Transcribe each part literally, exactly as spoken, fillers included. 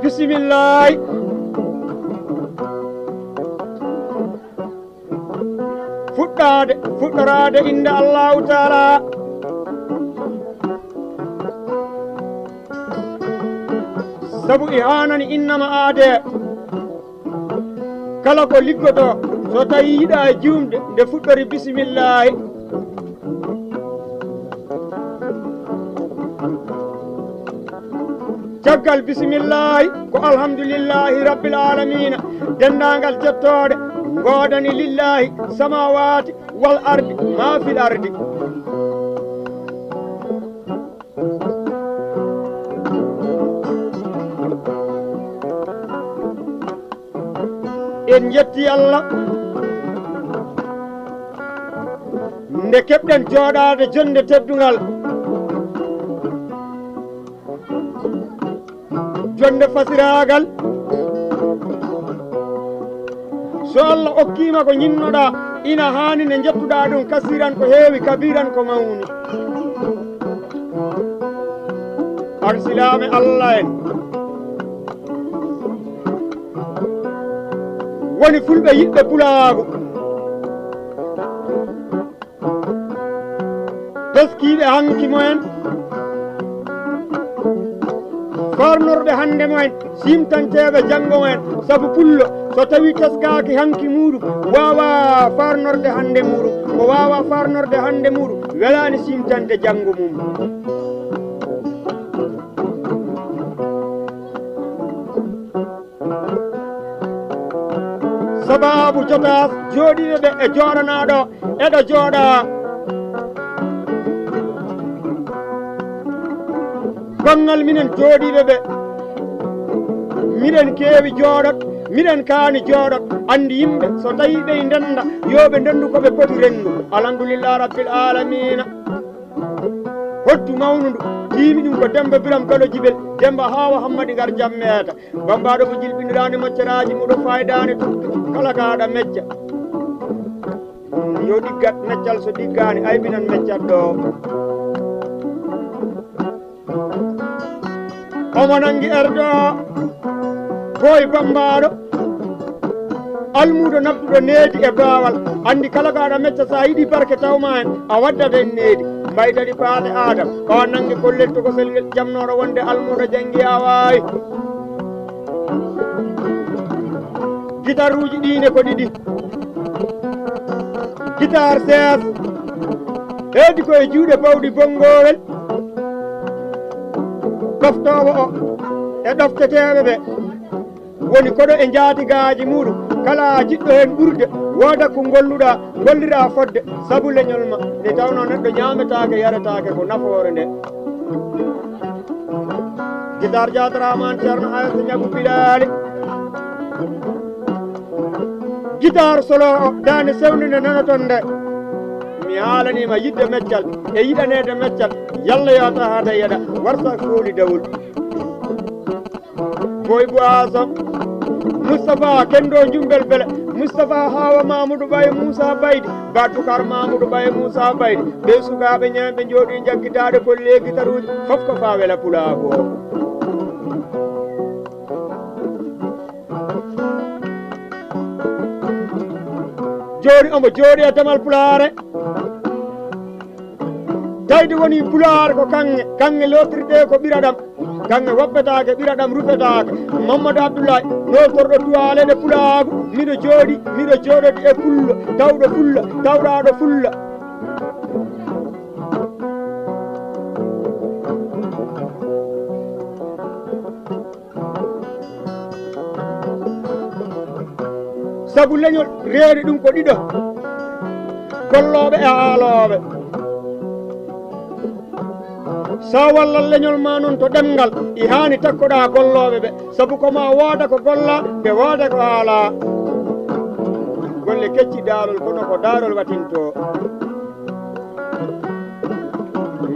Bisimillahi. Fuɗɗaade, fuɗɗoraade innde Allahu Taala. Sabu e haanani innama aade. Kala ko liggoto, so tawi yiɗa e juumde, nde fuɗɗori bisimillahi. Caggal bisimillahi ko alhamdulillahi rabbil alamina. Denndaangal jettooɗe ngoodani lillahi samawati wal ardi ma fil ardi. En njetti Allah nde keɓɗen jooɗaade jonnde teddungal, jonnde fasiraagal. So Allah okkiima ko ñinnoɗaa, ina haani nde njettuɗaa ɗum kasiran ko heewi, kabiran ko mawni. Arsilaaɓe Allah en, woni fulɓe yiɗɓe pulaagu, teskiiɓe hanki mumen, farnorɓe hannde mumen, simtanteeɓe janngo mumen. Sabu pullo, so tawi teskaaki hanki muuɗum, waawa farnorde hannde muuɗum. Ko waawa farnorde hannde muuɗum, welaani simtande janngo mum. Sababu jotas jooɗiiɓe ɓe e jooɗanaaɗo, eɗo jooɗa. Banngal minen jooɗiiɓe ɓe, miɗen keewi jooɗot, miɗen kaani jooɗot. Anndi yimɓe, so tawi ɓe ndennda, yo ɓe ndenndu ko ɓe poti renndu. Alhamdulillah Rabbil Alamina. Hottu mawnundu, tiimi ɗum ko Demba Biram Kalo Jibel, Demba Hawa Hammadi Ngar Jammeeta. Bambaɗo mo jilɓiniraani maccaraaji, muɗo faydaani tuttu, kala kaaɗa mecca. Yo ɗiggat meccal, so ɗiggaani aybinan meccat ɗo. Omo nangi erdo, boy bambaɗo. Almuudo naftuɗo needi e baawal. Anndi kala kaaɗa mecca, so a yiɗi barke tawma en, a waddat en needi. Mbaytani paate Adam, ko a nangi kollel tokosel ngel jamnooɗo wonde almuudo janngi a waawi. Gitaruuji ɗi ne ko ɗiɗi. Gitaar sees, heedi ko e juuɗe bawɗi bonngowel. Ɗoftoowo o e ɗofteteeɓe ɓe woni koɗo e njaatigaaji muuɗum. Kala jiɗɗo heen ɓurde, wooda ko ngolluɗaa, ngolliraa fodde, sabu leñol ma, nde tawnoo neɗɗo ñaametaake, yaretaake, ko nafoore nde. Gitaar Jaatara Maan Ceerno Aysa Ñagu Bilaali. Gitaar solo o, daande sewnde nde nanoton nde. Mi haalanii ma yiɗde meccal e yiɗaneede meccal. Yalla yo tahaade yeɗa, warsa fooli dawol. Boy Boisson, Moustapha Kendo Jumbel Bele, Moustapha Hawa Mamoudou Baye Moussa Baydi, Badou Kar Mamoudou Baye Moussa Baydi, ɓe sukaaɓe ñaami ɓe njooɗi jaggitaade ko leegi taruuji, fof ko faa wela pulaagu o. Jooni omo jooɗi e damal pulaare. Tawde woni pulaar ko kaŋŋe, kaŋŋe lootirtee ko ɓiraɗam. Kaŋŋe woppetaake, ɓiraɗam rufetaake. Mamadou Abdoulaye, nootorɗo tuwaaleeɗe pulaagu, miɗo jooɗi, miɗo jooɗodi e pullo, tawɗo fulla, tawraaɗo fulla. Sabu leñol reeni ɗum ko ɗiɗo, gollooɓe e haalooɓe. So a wallat leñol ma noon to ɗemngal, i haani takkoɗaa gollooɓe ɓe, sabu ko ma wooda ko gollaa, ɓe wooda ko haalaa. Golle kecci daarol, kono ko daarol watinto.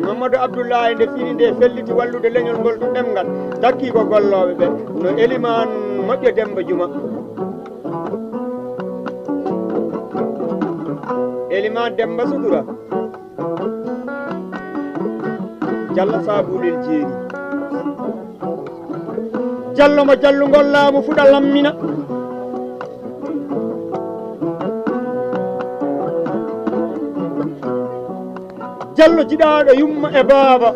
Mamadou Abdoulaye nde fini nde felliti wallude leñol ngol to ɗemngal, takkii ko gollooɓe ɓe, no Elimaan Moƴƴo Demba Juma. Elimaan Demba Sutura. Jalla Saabulel Jeeri. Jallo mo jallungol laamu fuɗa lammina. Jallo jiɗaaɗo yumma e baaba.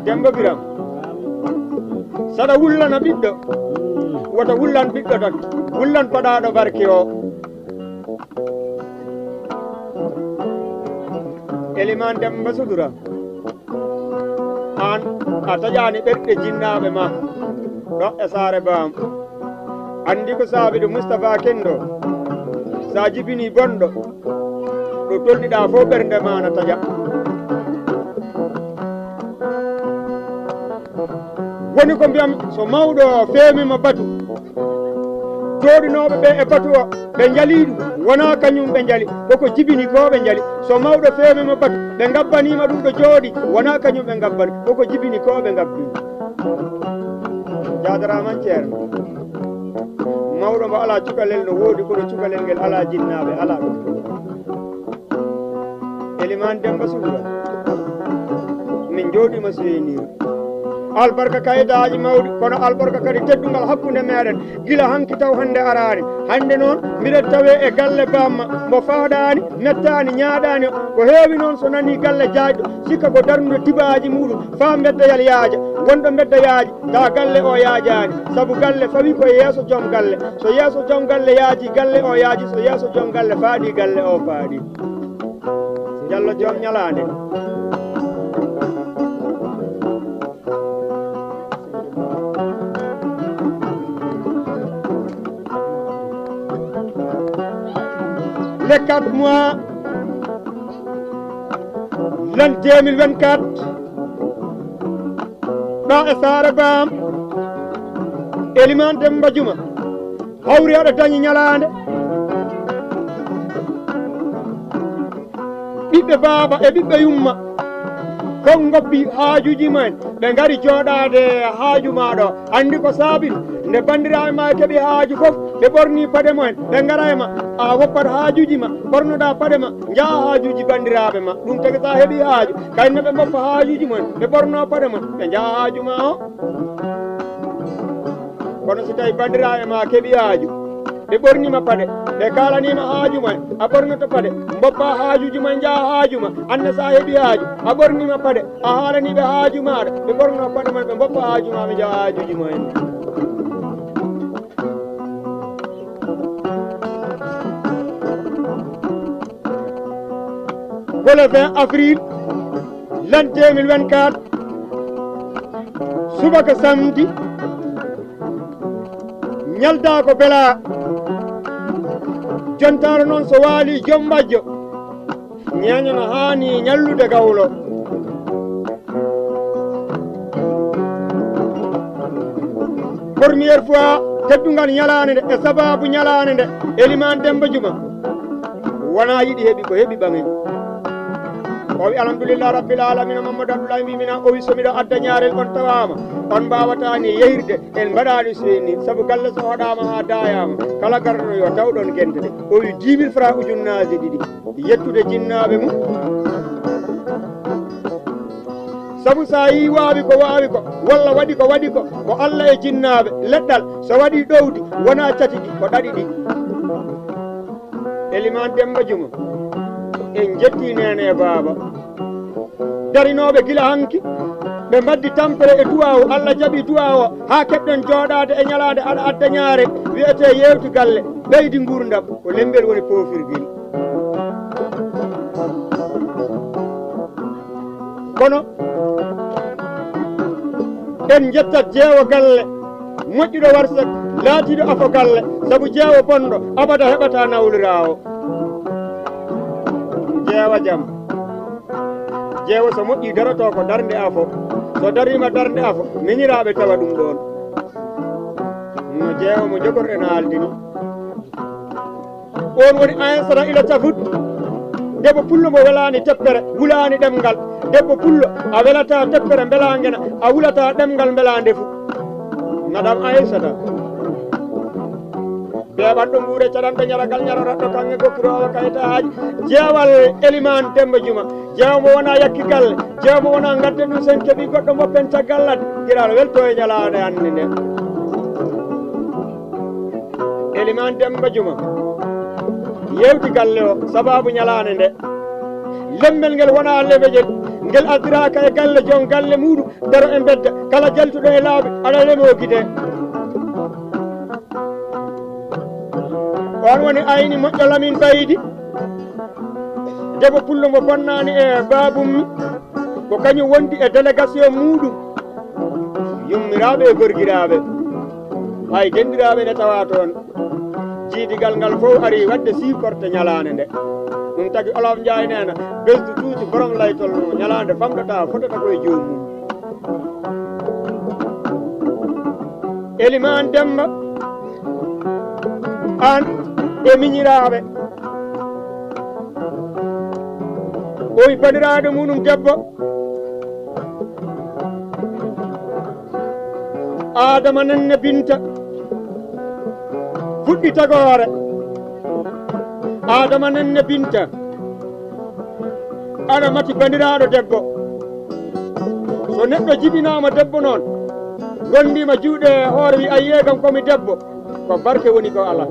Demba Biram, saɗa wullana ɓiɗɗo, wota wullan ɓiɗɗo tan, wullan paɗaaɗo barke o. Eliman Demba Sudura, aan a taƴaani ɓerɗe jinnaaɓe ma ɗo e saare baam. Anndi ko saabi ɗum, Mustapha Kendo, sa jibini bonɗo, ɗo tolniɗa fof ɓernde ma na taƴa. Woni ko mbiyam, so mawɗo o feewniima batu, jooɗinooɓe ɓe e batu o, ɓe njalii ɗum, wonaa kañum ɓe njali, koko jibini ko ɓe njali. So mawɗo feewniima batu, ɓe ngabbaniima ɗum ɗo jooɗi, wonaa kañum ɓe ngabbani, koko jibini ko ɓe ngabbini. Jaadaraama, Ceerno. Mawɗo mo alaa cukalel no woodi, kono cukalel ngel alaa jinnaaɓe, alaa ɗum. Eliman Demba Sugura, min njooɗiima seenir. Albarka kaydaaji mawɗi, kono albarka kadi teddungal hakkunde meɗen. Gila hanki taw hannde araani. Hannde noon, mbiɗen tawe e galle bamma, mo faaɗaani, mettaani, ñaaɗaani. Ko heewi noon, so nanii galle jaajɗo, sikka ko darnude tibaaji muɗum, faa mbeddayal yaaja. Wonɗo mbedda yaaji, tawa galle o yaajaani. Sabu galle fawi ko e yeeso joom galle. So yeeso joom galle yaaji, galle o yaaji. So yeeso joom galle faaɗi, galle o faaɗi. Jallo joom ñalaande. Les quatre mois, l'an deux mille vingt-quatre, ɗo e saare baam, Eliman Demba Juma. Hawri aɗa dañi ñalaande. Ɓiɓɓe baaba e ɓiɓɓe yumma, fof ngoppi haajuuji mumen, ɓe ngari jooɗaade haaju ma ɗo. Anndi ko saabi ɗum? Nde banndiraaɓe ma keɓi haaju fof, ɓe ɓorni paɗe mumen, ɓe ngara e ma. A woppat haajuuji ma, ɓornoɗa paɗe ma, njaha haajuuji banndiraaɓe ma. Ɗum tagi so a heɓi haaju, kayne ɓe mboppa haajuuji mumen, ɓe ɓorno paɗe mumen, ɓe njaha haaju ma o. Kono so tawi banndiraaɓe ma keɓi haaju, ɓe ɓornima paɗe, ɓe kaalanima haaju mumen, a ɓornoto paɗe, mboppa haajuuji mumen, njaha haaju ma. Anne so a heɓi haaju, a ɓornima paɗe, a haalaniɓe haaju maɗa, ɓe ɓorno paɗe mumen, ɓe mboppa haaju ma, ɓe njaha haajuuji mumen. Ko le vingt avril, l'an deux mille vingt-quatre, subaka samedi, ñalda ko bela. Jontaano noon so waali joom mbajjo, ñeeño no haani ñallude gawlo. Première fois teddungal ñalaande nde e sababu ñalaande nde, Eliman Demba Juma wona yiɗi heɓi ko heɓi ɓaŋi. O wi, "Alhamdulillah Rabbil Alamina, Mamadou Abdoulaye mbi mina, o wi, so miɗo adda ñaarel on tawaama, on mbaawata ni yehirde, en mbaɗaani seni, sabu galle so hoɗaama haa daayaama, kala garɗo yo taw ɗon gente ɗe." O wi, "dix mille francs, ujunnaaje ɗiɗi." Yettude jinnaaɓe mum. Sabu so a yii waawi ko waawi ko, walla waɗi ko waɗi ko, ko Alla e jinnaaɓe, leɗɗal, so waɗi ɗowdi, wonaa cati ɗi, ko ɗaɗi ɗi. Eliman Demba Juma, en njettii neene e baaba. Darinooɓe gila hanki, ɓe mbaɗdi tampere e duwaawu, Alla jaɓi duwaawu o, haa keɓɗen jooɗaade e ñalaande aɗa adda ñaare, wiyetee yeewti galle, ɓeydi nguurndam, ko lemmbel woni poofirgel. Kono en njettat jeewo galle, moƴƴuɗo warsak, laatiiɗo afo galle, sabu jeewo bonɗo abada heɓata nawliraawo. Jeewa jam. Jeewo so moƴƴi daroto ko darnde afo. So dariima darnde afo, miñiraaɓe tawa ɗum ɗoon. No jeewo mo jogorɗen haaldini. On woni Aysata ila Cafut. Debbo pullo mo welaani teppere, wulaani ɗemngal. Debbo pullo, a welata teppere mbela ngena, a wulata ɗemngal mbela ndefu. Madame Aysata. Ɓeeɓan ɗo nguure caɗanɗo ñaragal ñaroratɗo kaŋŋe gokkiroowo kayitaaji. Jeewal Elimaan Demmba Juma. Jeewo mo wonaa yakki galle. Jeewo mo wonaa ngadden ɗum sen keɓi goɗɗo moppen caggal ladde. Giral welto e ñalaande hannde nde. Elimaan Demmba Juma. Yewti galle o sabaabu ñalaande nde. Lembel ngel wonaa lebejel. Ngel addiraaka e galle joom galle muuɗum. Daro e mbedda. Kala jaltuɗo e laabi, aɗa lemoo gite. On woni ayni moƴƴo Lamin Baydi. Debbo pullo mo bonnaani e baabummi. Ko kañum wondi e délégation muuɗum. Yummiraaɓe e gorgiraaɓe. Hay dendiraaɓe ne tawa toon. Jiidigal ngal fof ari waɗde supporté ñalaande nde. Ɗum tagi Olof Njaay neena, "Besdu tuuti borom laytol mum, ñalaande famɗata fotata ko e joomum." Elimaan Demmba, aan e miñiraaɓe. O wi bandiraaɗo muɗum debbo, Aadama Nenne Binta, fuɗɗi tagoore. Aadama Nenne Binta, aɗa mati bandiraaɗo debbo. So neɗɗo jibinaama debbo noon, ronndiima juuɗe e hoore, wi, "Ayyee kam ko mi debbo." Ko barke woni ko alaa.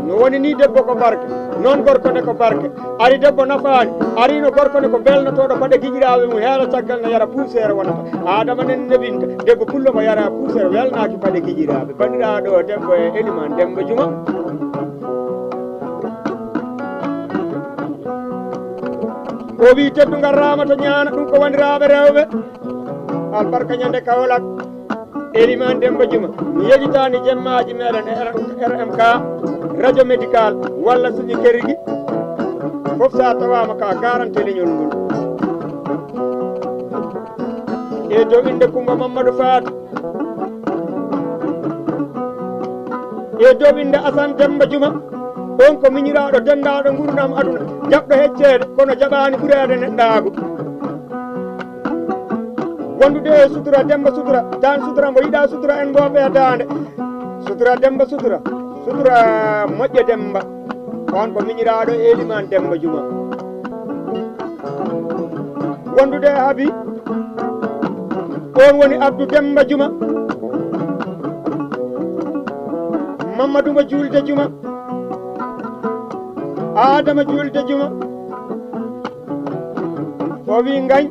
No woni ni debbo ko barke, noon gorko ne ko barke. Ari debbo nafaani, arino gorko ne ko belnotooɗo paɗe giƴiraaɓe mum, heela caggal ne yara puuseere wonata. Aadama Nenne Binta, debbo pullo mo yara puuseere welnaaki paɗe giƴiraaɓe. Banndiraaɗo debbo e Elimaan Demmba Juma. O wi teddungal Raamata Ñaana, ɗum ko wanndiraaɓe rewɓe. Albarka ñande Kawlak. Elimaan Demmba Juma, mi yejitaani jemmaaji meɗen e R M K, radio médical, walla suñi kerigi, fof so a tawaama ka garante leñol ngol. E dow innde Kummba Mammadu Faatu, e dow innde Asan Demmba Juma, on ko miñiraaɗo denndaaɗo nguurndam aduna, jaɓɗo hecceede, kono jaɓaani ɓureede neɗɗaagu. Wondude e sutura, Demmba Sutura, Daan Sutura, mbo yiɗaa sutura en mboofe e daande. Sutura Demmba Sutura, sutura moƴƴo Demmba. On ko miñiraaɗo Elimaan Demmba Juma. Wondude e Habi, on woni Abdu Demmba Juma. Mammadu mo Juulde Juma. Aadama Juulde Juma. O wi Ngañ,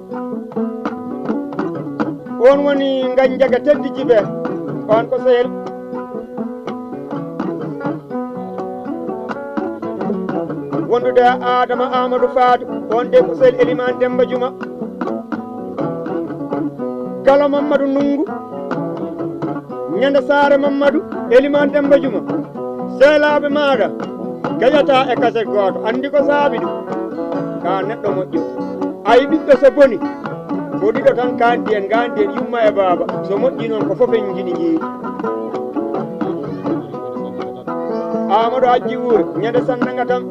on woni Ngañ Njaga Teddi Jibe, on ko sehel. Wondude e Aadama Amadou Fatou, on de ko sehel Elimaan Demmba Juma. Galo Mammadu Nungu. Ñande saare Mammadu, Elimaan Demmba Juma, seelaaɓe maaɗa, gaƴataa e kaset gooto. Anndi ko saabi ɗum? Ka neɗɗo moƴƴo. Ayi ɓiɗɗo so boni, ko ɗiɗo tan kaandi en, ngaandi en, yumma e baaba. So moƴƴi noon, ko fof en njiɗi njii. Amadou Hajji Wuure, ñande sannanga tan.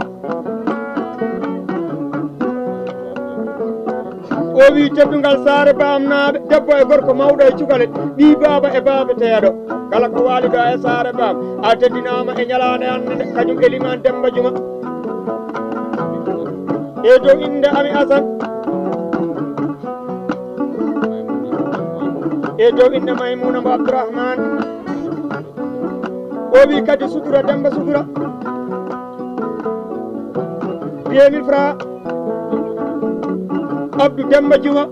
O wi teddungal saare baamnaaɓe, debbo e gorko, mawɗo e cukalel, ɓii baaba e baabeteeɗo. Kala ko waali ɗo e saare baam, a teddinaama e ñalaande hannde nde, kañum Elimaan Demmba Juma. E dow innde Ami Asan. E dow innde Maymuuna mo Abdourahmane. O wi kadi sutura Demmba Sutura. Deux mille francs. Abdou Demmba Juma.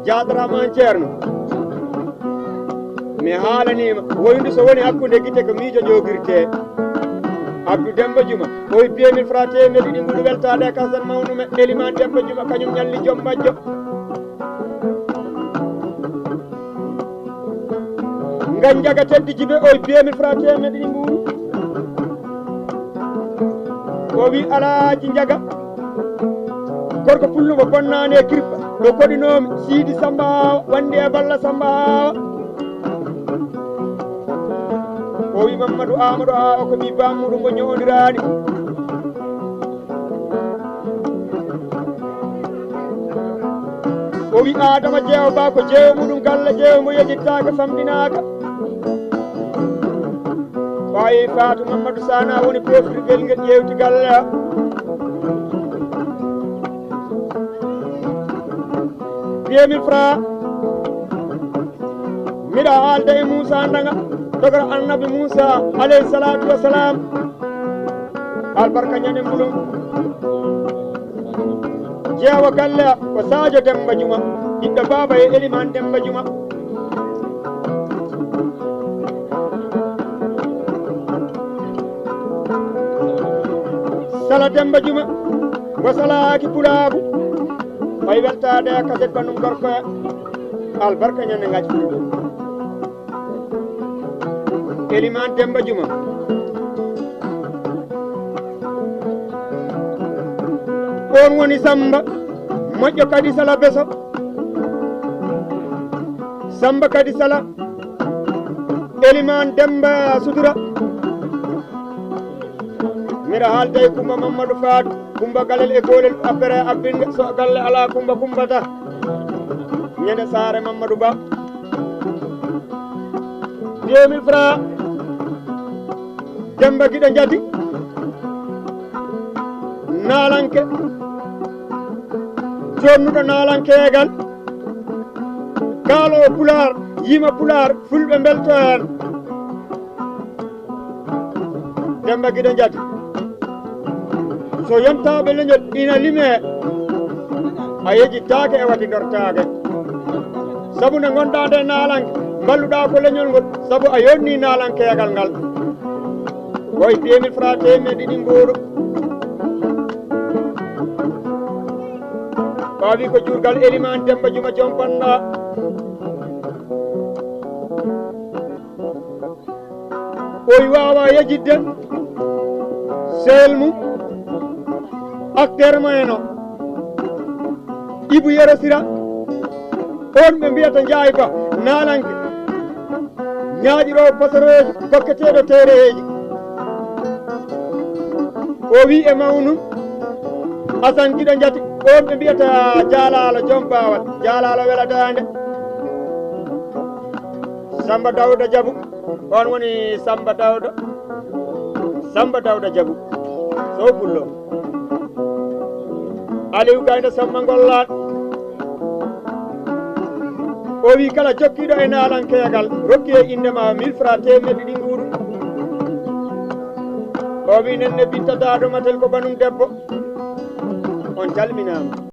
Jaadarama an Ceerno. Mi haalaniima. Woyndi so woni hakkunde gite ko miijo ƴoogirtee. Abdou Demmba Juma. O wi deux mille francs teemedde ɗiɗi mbuɗu weltaade e kasan mawnume. Elimaan Demmba Juma kañum ñalli joom majjo. Ngañ Njaga Teddi Jibe, oy deux mille francs teemedde ɗi mbuuru. O wi Alaaji Njaga, gorko pullo mo bonnaani e kirpa, ɗo koɗinoomi Siidi Samba Awa, wonde e Balla Samba Awa. O wi Mammadu Amadou Awa ko ɓii bammuɗo mo ñooniraani. O wi Adama Jeewo Ba ko jeewo muɗum galle jeewo mo yejjittaaka famɗinaaka. Ay, Fatou Mamadou Sana woni poftirgel ngel ƴeewti galle. Deux mille francs. Miɗa haalda e Moussa Ndanga, dogoro Annabi Moussa, alayhi salatu wassalam. Albarka ñande mbulum. Jeewa galle ko Sadio Demba Juma, ɓiɗɗo baaba e Eliman Demba Juma. Sala Demba Juma, ngo salaaki pulaagu. Ay weltaade e kaset banum gorko. Albarka ñande ngaji fulɓe. Eliman Demba Juma. On woni Samba, moƴƴo kadi Sala Beso. Samba kadi Sala. Eliman Demba Sutura. Miɗa haalda e Kumba Mamadou Fatou, Kumba Galel e Golel, affaire abbinga, so galle ala Kumba, Kumba ta. Ñande Saare Mamadou Ba. Deux mille francs. Demba Giɗo Njati. Naalanke. Jonnuɗo naalankeegal. Kaalo Pulaar, yima Pulaar, fulɓe mbelto heen. Demba Giɗo Njati. So yontaaɓe leñol ina limee, a yejjittaake e waɗi dortaake. Sabu nde ngonɗaa nde naalanke, mballuɗaa ko leñol ngol, sabu a yonni naalankeegal ngal. Woy deux mille francs teemedde ɗiɗi nguuru. Paawi ko juurgal Eliman Demba Juma Joom Pannda. Oy waawa yejjitde sehil mum, acteur mo en o, Ibu Yero Sira, on ɓe mbiyata Njaay Ba, naalanke, ñaaƴiroowo pasareeji, kokketeeɗo teereeji. O wi e mawnum, Asan Giɗo Njati, on ɓe mbiyata Jaalaalo Joom Baawal, Jaalaalo Wela Daande. Samba Dawda Jabu. On woni Samba Dawda, Samba Dawda Jabu, Sow Pullo. Aliou Gaynde Samba Ngollaɗo. O wi kala jokkiiɗo e naalankeegal, rokki e innde ma mille francs teemedde ɗiɗi nguuru. O wi nenne Binta Daado Matel ko banum debbo. On calminaama.